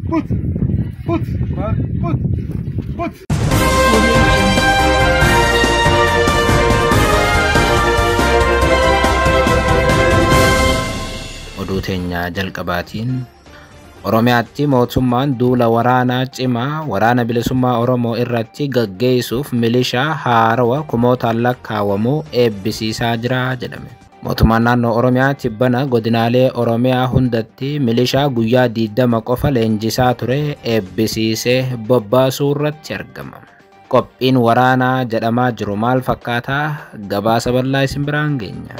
Put, put, put, put. Oduu teenya jalqabaatiin Oromiyaatti mootummaan duula waraanaa cimaa waraana bilisummaa Oromoo irratti gaggeessuuf milishaa haarawa kumootaan lakkaawamuu eebbisiisaa jira jedhame. Mootummaan naannoo Oromiyaa tibbana godinaalee Oromiyaa hundatti milishaa guyyaa 20 qofa leenjisaa ture eebbisiisee bobbaasuu irratti argama. Qophiin waraanaa jedhamaa jiru maal fakkaataa? Gabaasa bal'aa isin biraan geenya.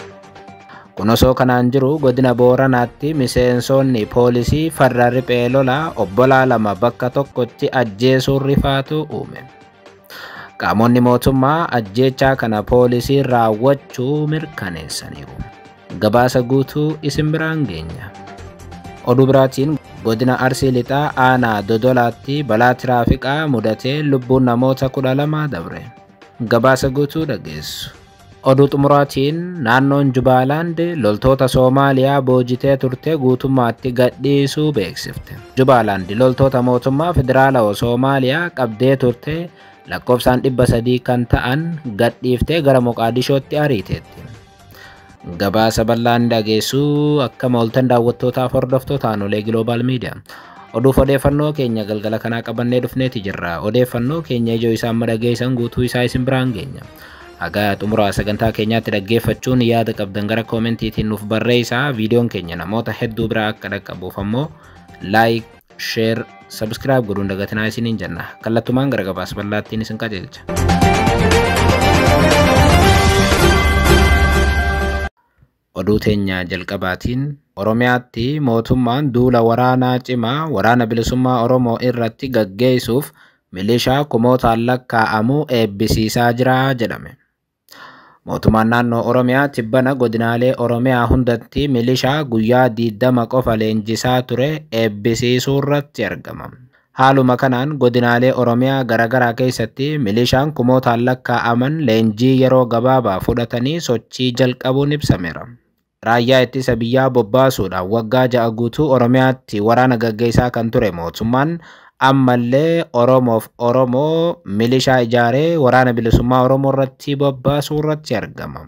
Kun osoo kanaan jiru godina Booranaatti miseensonni poolisii farra riphee lolaa obbolaa lama bakka tokkotti ajjeesuun rifaatu uume. Qaamonni mootummaa ajjeechaa kana poolisii raawwachuu mirkaneessaniiru. Gabaasa guutuu isin biraan geenya. Oduu biraatiin godina Arsii Lixaa aanaa Dodolaatti balaa tiraafiqaa mudatee lubbuun namoota 12 dabre. Gabaasa guutuu dhageessu. Oduu xumuraatiin naannoon Jubaalaand loltoota Soomaaliyaa boojitee turte guutummaatti gadhiisuu beeksifte. Jubaalaand loltoota mootummaa federaalawaa Soomaaliyaa qabdee turte lakkoofsaan 300 kan ta'an gadhiiftee gara Moqaadishootti ariiteetti. Gabaasa bal'aan dhageessuu akka mooltan daawwattootaaf hordoftoota Aanolee Global Media. Oduuf odeeffannoo keenya galgala kanaa qabannee dhufneeti jirra. Odeeffannoo keenya ijoo isaan madhageessan guutuu isaa isin biraan geenya. Haga xumuraa sagantaa keenyaatti dhaggeeffachuun yaada qabdan gara koomentiitiin nuuf barreessaa. Viidiyoon keenya namoota hedduu biraa akka dhaqqabuuf ammoo like, share, subscribe godhuun dagatinaa isiniin jenna. Kallattumaan gara gabaasa bal'aattiin isin qajeelcha. Oduu teenya jalqabaatiin Oromiyaatti mootummaan duula waraanaa cimaa waraana bilisummaa Oromoo irratti gaggeessuuf milishaa kumootaan lakkaa'amuu eebbisiisaa jira jedhame. Mootummaan naannoo Oromiyaa tibbana godinaalee Oromiyaa hundatti milishaa guyyaa 20 qofa leenjisaa ture eebbisiisuu irratti argama. Haaluma kanaan godinaalee Oromiyaa garaagaraa keessatti milishaan kumootaan lakkaa'aman leenjii yeroo gabaabaa fudhatanii sochii jalqabuun ibsameera. Raayyaa ittisa biyyaa bobbaasuudhaan waggaa 6 guutuu Oromiyaatti waraana gaggeessaa kan ture mootummaan ammallee Oromoof Oromoo milishaa ijaaree waraana bilisummaa Oromoo irratti bobbaasuu irratti argama.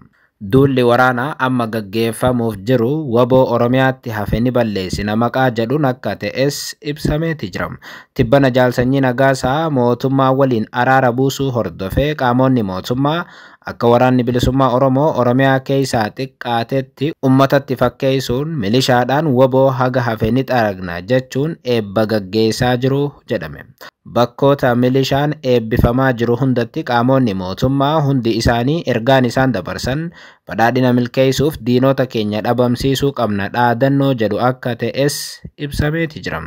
Duulli waraanaa amma gaggeeffamuuf jiru waboo Oromiyaatti hafe ni balleessina maqaa jedhuun akka ta'es ibsameeti jira. Tibbana Jaalsanyii Nagaasaa mootummaa waliin araara buusuu hordofee qaamonni mootummaa akka waraanni bilisummaa Oromoo Oromiyaa keessaa xiqqaatetti uummatatti fakkeessuun milishaadhaan waboo haga hafe ni xaragna jechuun eebba gaggeessaa jiru jedhame. Bakkoota milishaan eebbifamaa jiru hundatti qaamonni mootummaa hundi isaanii ergaan isaan dabarsan badhaadhina milkeessuuf diinota keenya dhabamsiisuu qabna dhaadannoo jedhu akka ta'es ibsameeti jira.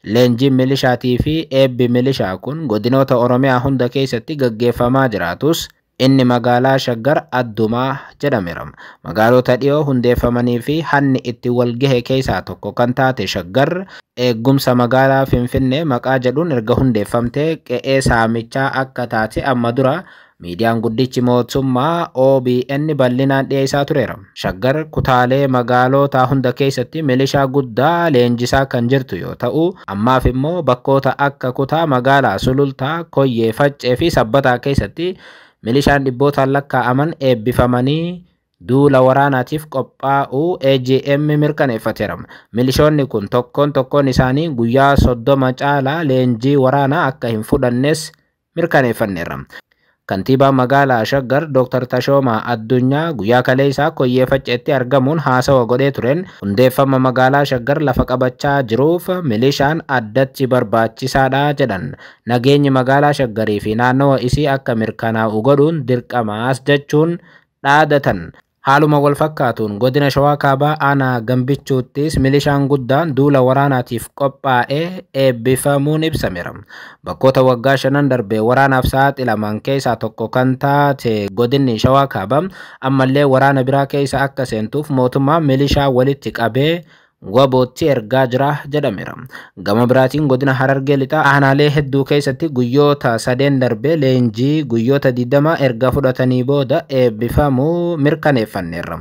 Leenjiin milishaatii fi eebbi milishaa kun godinoota Oromiyaa hunda keessatti gaggeeffamaa jiraatus inni magaalaa Shaggar addumaa jedhameera. Magaalota dhiyoo hundeeffamanii fi hanni itti walgahe keessaa tokko kan taate Shaggar eegumsa magaalaa Finfinnee maqaa jedhuun erga hundeeffamtee qe'ee saamichaa akka taate amma dura miidiyaan guddichi mootummaa OBN bal'inaan dhiyeessaa tureera. Shaggar kutaalee magaalota hunda keessatti milishaa guddaa leenjisaa kan jirtu yoo ta'u, ammaaf immoo bakkoota akka kutaa magaalaa Sulultaa, Koyyee, Faccee fi Sabbataa keessatti milishaan dhibbootaan lakkaa'aman eebbifamanii duula waraanaatiif qophaa'uu AGM mirkaneeffateera. Milishoonni kun tokkoon tokkoon isaanii guyyaa 30 caalaa leenjii waraanaa akka hin fudhannes mirkaneeffanneerra. Kantiibaa magaalaa Shaggar Dr. Tashoomaa Addunyaa guyyaa kaleessaa Koyyee Facceetti argamuun haasawa godhee tureen hundeeffama magaalaa Shaggar lafa qabachaa jiruuf milishaan addatti barbaachisaadha jedhan. Nageenyi magaalaa Shaggarii fi naannawa isii akka mirkanaa'u godhuun dirqamaas jechuun dhaadatan. Haaluma wal fakkaatuun godina Shawaa Kaabaa aanaa Gambichuuttis milishaan guddaan duula waraanaatiif qophaa'ee eebbifamuun ibsameera. Bakkoota waggaa 5 darbee waraanaaf saaxilaman keessaa tokko kan taate godinni Shawaa Kaabaa ammallee waraana biraa keessa akka seentuuf mootummaan milishaa walitti qabee WBOtti ergaa jira jedhameera. Gama biraatiin godina Harargee Lixaa aanaalee hedduu keessatti guyyoota sadeen darbee leenjii guyyoota 20 erga fudhatanii booda eebbifamuu mirkaneeffanneerra.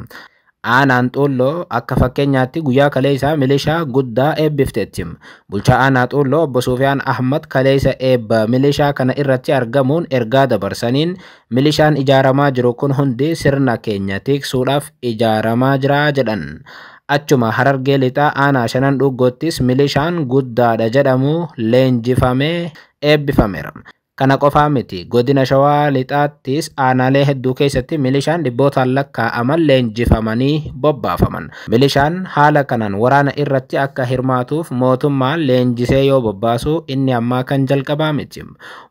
Aanaan Xuulloo akka fakkeenyaatti guyyaa kaleessaa milishaa guddaa eebbifteetti. Bulchaa aanaa Xuulloo obbo Suufiyaan Ahmad kaleessa eebba milishaa kana irratti argamuun ergaa dabarsaniin milishaan ijaaramaa jiru kun hundi sirna keenya tiksuudhaaf ijaaramaa jira jedhan. Achuma Harargee Lixaa aanaa Shanan Dhuggottis milishaan guddaadha jedhamu leenjifamee eebbifameera. Kana qofaa miti, godina Shawaa Lixaattis aanaalee hedduu keessatti milishaan dhibbootaan lakkaa'aman leenjifamanii bobbaafaman. Milishaan haala kanaan waraana irratti akka hirmaatuuf mootummaan leenjisee yoo bobbaasu inni ammaa kan jalqabaa miti.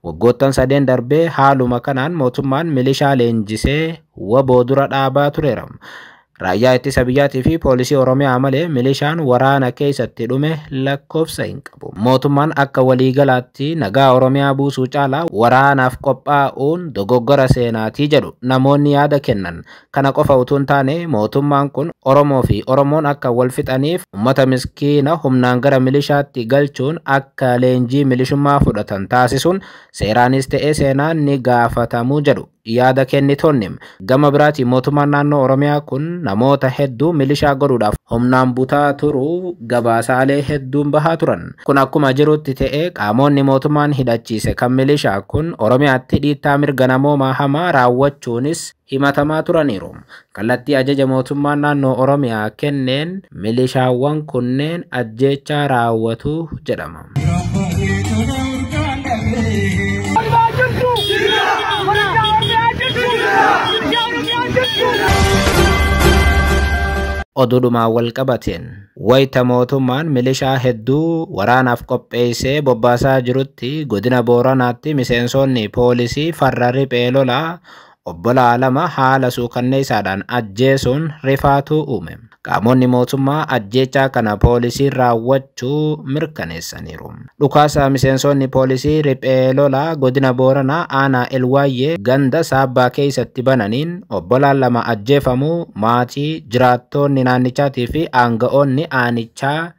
Waggoottan sadeen darbee haaluma kanaan mootummaan milishaa leenjisee WBO dura dhaabaa tureera. Raayyaa ittisa biyyaatii fi poolisii Oromiyaa malee milishaan waraana keessatti dhume lakkoofsa hin qabu. Mootummaan akka waliigalaatti nagaa Oromiyaa buusuu caalaa waraanaaf qophaa'uun dogoggora seenaatii jedhu namoonni yaada kennan. Kana qofa utuu hin taane mootummaan kun Oromoo fi Oromoon akka wal fixaniif uummata miskiina humnaan gara milishaatti galchuun akka leenjii milishummaa fudhatan taasisuun seeraanis ta'ee seenaan ni gaafatamuu jedhu yaada kennitoonni. Gama biraatiin mootummaan naannoo Oromiyaa kun namoota hedduu milishaa godhuudhaaf humnaan butaa turuu gabaasaalee hedduun bahaa turan. Kun akkuma jirutti ta'ee qaamonni mootummaan hidhachiise kan milishaa kun Oromiyaatti dhiittaa mirga namoomaa hamaa raawwachuunis himatamaa turaniiru. Kallattii ajaja mootummaan naannoo Oromiyaa kenneen milishaawwan kunneen ajjeechaa raawwatu jedhama. Oduudhumaan wal qabateen wayita mootummaan milishaa hedduu waraanaaf qopheessee bobbaasaa jirutti godina Booranaatti miseensonni poolisii farra riphee lolaa obbolaa lama haala suukanneessaadhaan ajjeesuun rifaatuu uume. Qaamonni mootummaa ajjeechaa kana poolisiin raawwachuu mirkaneessaniiru. Dhukaasa miseensonni poolisii riphee lolaa godina Booranaa aanaa Elwaayyee ganda Saabbaa keessatti bananiin obbolaan lama ajjeefamuu maatii jiraattonni naannichaatii fi aanga'oonni aanichaa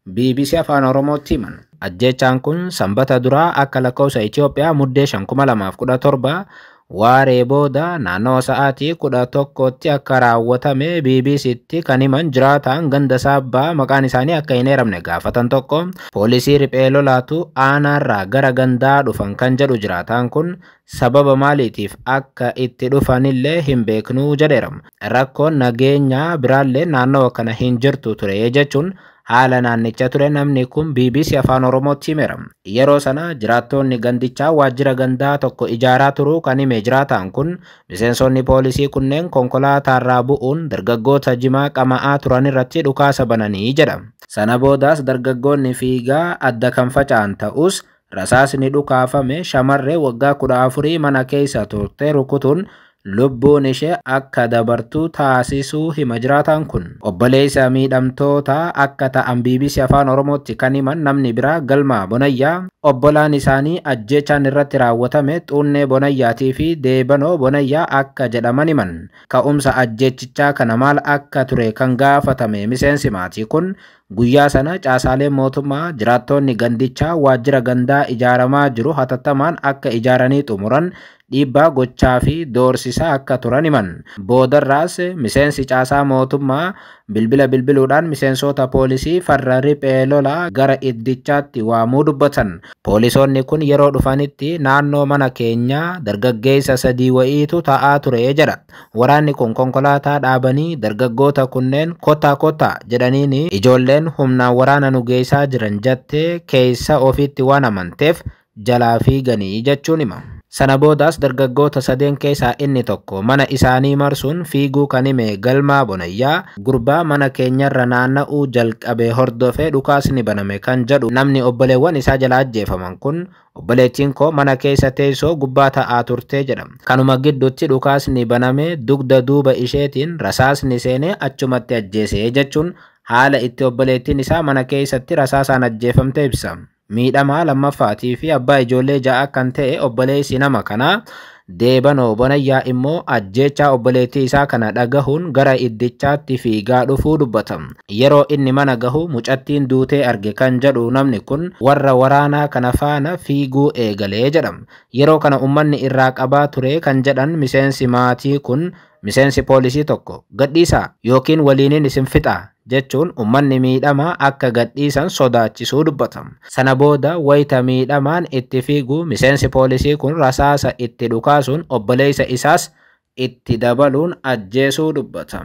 BBC Afaan Oromootti himan. Ajjeechaan kun sanbata duraa akka lakkoofsa Itoophiyaa muddee 5,2017 waaree booda naannoo sa'aatii 11tti akka raawwatame BBCtti kan himan jiraataan ganda Saabbaa maqaan isaanii akka hin eeramne gaafatan tokko poolisii riphee lolaatu aanaarraa gara gandaa dhufan kan jedhu jiraataan kun sababa maaliitiif akka itti dhufanillee hin beeknuu jedheera. Rakkoon nageenyaa biraallee naannoo kana hin jirtu ture jechuun haala naannicha ture namni kun BBC Afaan Oromootti himeera. Yeroo sana jiraattonni gandichaa waajjira gandaa tokko ijaaraa turuu kan hime jiraataan kun miseensonni poolisii kunneen konkolaataarraa bu'uun dargaggoota jimaa qama'aa turan irratti dhukaasa bananii jedha. Sana boodaas dargaggoonni fiigaa adda kan faca'an ta'us rasaasni dhukaafame shamarree waggaa 14 mana keessa turte rukutuun lubbuun ishee akka dabartu taasisuu hima jiraataan kun. Obboleessa miidhamtoota akka ta'an BBC Afaan Oromootti kan himan namni biraa Galmaa Bonayyaa obbolaan isaanii ajjeechaan irratti raawwatame Xunnee Bonayyaatii fi Deebanoo Bonayyaa akka jedhaman himan. Ka'umsa ajjeechichaa kana maal akka ture kan gaafatame miseensi maatii kun guyyaa sana caasaaleen mootummaa jiraattonni gandichaa waajjira gandaa ijaaramaa jiru hatattamaan akka ijaaranii xumuran dhiibbaa gochaa fi doorsisaa akka turan himan. Boodarraas miseensi caasaa mootummaa bilbila bilbiluudhaan miseensota poolisii farra riphee lolaa gara iddichaatti waamuu dubbatan. Poolisoonni kun yeroo dhufanitti naannoo mana keenyaa dargaggeessa sadii wayiitu taa'aa ture jedha. Waraanni kun konkolaataa dhaabanii dargaggoota kunneen kottaa kottaa jedhaniin ijoolleen humnaan waraana nu geessaa jiran jettee keessa ofiitti waan amanteef jalaa fiiganii jechuun hima. Sana boodaas dargaggoota sadeen keessaa inni tokko mana isaanii marsuun fiiguu kan hime Galmaa Bonayyaa gurbaa mana keenyarra naanna'uu jalqabe hordofee dhukaasni baname kan jedhu namni obboleewwan isaa jala ajjeefaman kun obboleettiin koo mana keessa teessoo gubbaa taa'aa turte jedha. Kanuma gidduutti dhukaasni baname dugda duuba isheetiin rasaasni seenee achumatti ajjeese jechuun haala itti obboleettiin isaa mana keessatti rasaasaan ajjeefamte ibsa. Miidhamaa lammaffaatii fi abbaa ijoollee 6 kan ta'e obboleessi nama kanaa Deebanoo Bonayyaa immoo ajjeechaa obboleettii isaa kana dhagahuun gara iddichaatti fiigaa dhufuu dubbata. Yeroo inni mana gahu mucattiin duutee arge kan jedhu namni kun warra waraanaa kana faana fiiguu eegalee jedhama. Yeroo kana uummanni irraa qabaa ture kan jedhan miseensi maatii kun miseensi poolisii tokko gadhiisaa yookiin waliinin isin fixaa jechuun uummanni miidhamaa akka gadhiisan sodaachisuu dubbata. Sana booda wayita miidhamaan itti fiigu miseensi poolisii kun rasaasa itti dhukaasuun obboleessa isaas itti dabaluun ajjeesuu dubbata.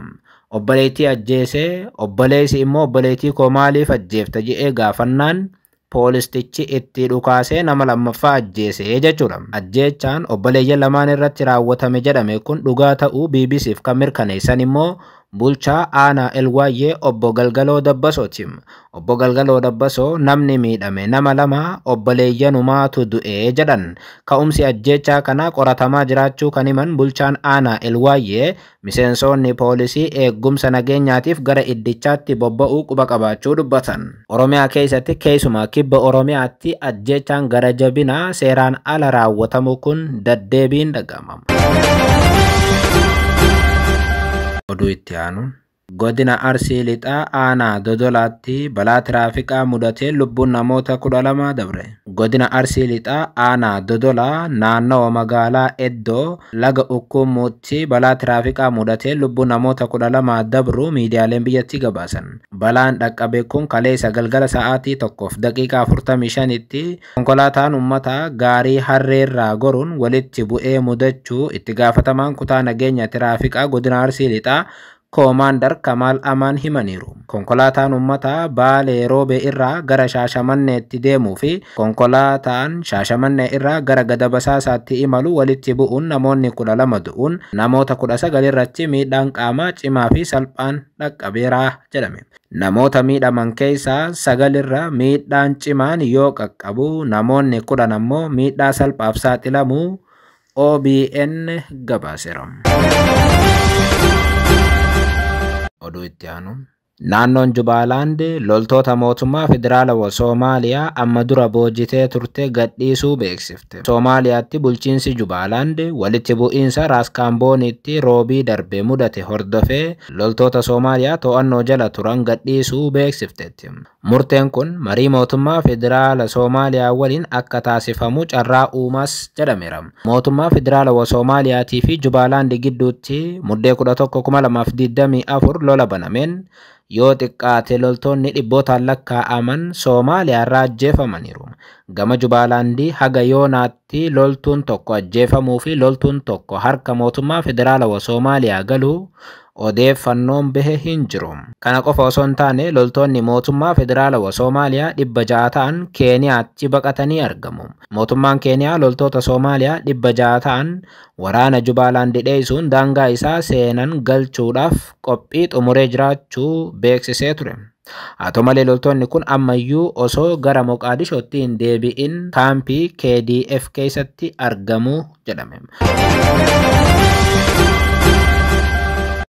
Obboleettii ajjeesee obboleessi immoo obboleettii koo maaliif ajjeefta jedhee gaafannaan poolistichi itti dhukaasee nama lammaffaa ajjeesee jechuudha. Ajjeechaan obboleeyyan lamaan irratti raawwatame jedhame kun dhugaa ta'uu BBCf kan mirkaneessan immoo bulchaa aanaa Elwaayyee obbo Galgaloo Dabbasooti. Obbo Galgaloo Dabbasoo namni miidhame nama lama obboleeyyanumaatu du'ee jedhan. Ka'umsi ajjeechaa kanaa qoratamaa jiraachuu kan himan bulchaan aanaa Elwaayyee miseensonni poolisii eegumsa nageenyaatiif gara iddichaatti bobba'uu quba qabaachuu dubbatan. Oromiyaa keessatti keessumaa kibba Oromiyaatti ajjeechaan gara jabinaa seeraan ala raawwatamu kun deddeebiin dhaga'ama. Oduu itti aanu. Godina Arsii Lixaa aanaa Dodolaatti balaa tiraafikaa mudatee lubbuun namoota 12 dabre. Godina Arsii Lixaa aanaa Dodolaa naannawa magaalaa Eddoo laga Ukkuumuutti balaa tiraafikaa mudatee lubbuun namoota 12 dabru miidiyaaleen biyyattii gabaasan. Balaan dhaqqabe kun kaleessa galgala sa'aatii 1:45tti konkolaataan uummataa gaarii harreerraa goruun walitti bu'ee mudachuu itti gaafatamaan kutaa nageenya tiraafikaa godina Arsii Lixaa Koomaandar Kamaal Amaan himaniiru. Konkolaataan uummataa Baalee Roobee irraa gara Shaashamanneetti deemuu fi konkolaataan Shaashamannee irraa gara Gadabasaasaatti imalu walitti bu'uun namoonni 12 du'uun namoota 19 irratti miidhaan qaamaa cimaa fi salphaan dhaqqabeera jedhame. Namoota miidhaman keessaa 9 irra miidhaan cimaan yoo qaqqabu namoonni 10 ammoo miidhaa salphaaf saaxilamuu OBN gabaaseera. Oduu itti aanu. Naannoon Jubaalaand loltoota mootummaa federaalawaa Soomaaliyaa amma dura boojitee turte gadhiisuu beeksifte. Soomaaliyaatti bulchiinsi Jubaalaand walitti bu'iinsa Raaskaamboonitti roobii darbe mudate hordofee loltoota Soomaaliyaa to'annoo jala turan gadhiisuu beeksifteetti. Murteen kun marii mootummaa federaala Soomaaliyaa waliin akka taasifamu carraa uumas jedhameera. Mootummaa federaalawaa Soomaaliyaatii fi Jubaalaand gidduutti muddee 11,2024 lola banameen yoo xiqqaate loltoonni dhibbootaan lakkaa'aman Soomaaliyaa irraa ajjeefamaniiru. Gama Jubaalaandii haga yoonaatti loltuun tokko ajjeefamuu fi loltuun tokko harka mootummaa federaalawaa Soomaaliyaa galuu odeeffannoon bahe hin jiru. Kana qofa osoo hin taane loltoonni mootummaa federaalawaa Soomaaliyaa 600 ta'an Keeniyaatti baqatanii argamu. Mootummaan Keeniyaa loltoota Soomaaliyaa 600 ta'an waraana Jubaalaand dheessuun daangaa isaa seenan galchuudhaaf qophii xumuree jiraachuu beeksisee ture. Haa ta'u malee loltoonni kun ammayyuu osoo gara Moqaadishootti hin deebi'in kaampii KDF keessatti argamu jedhame.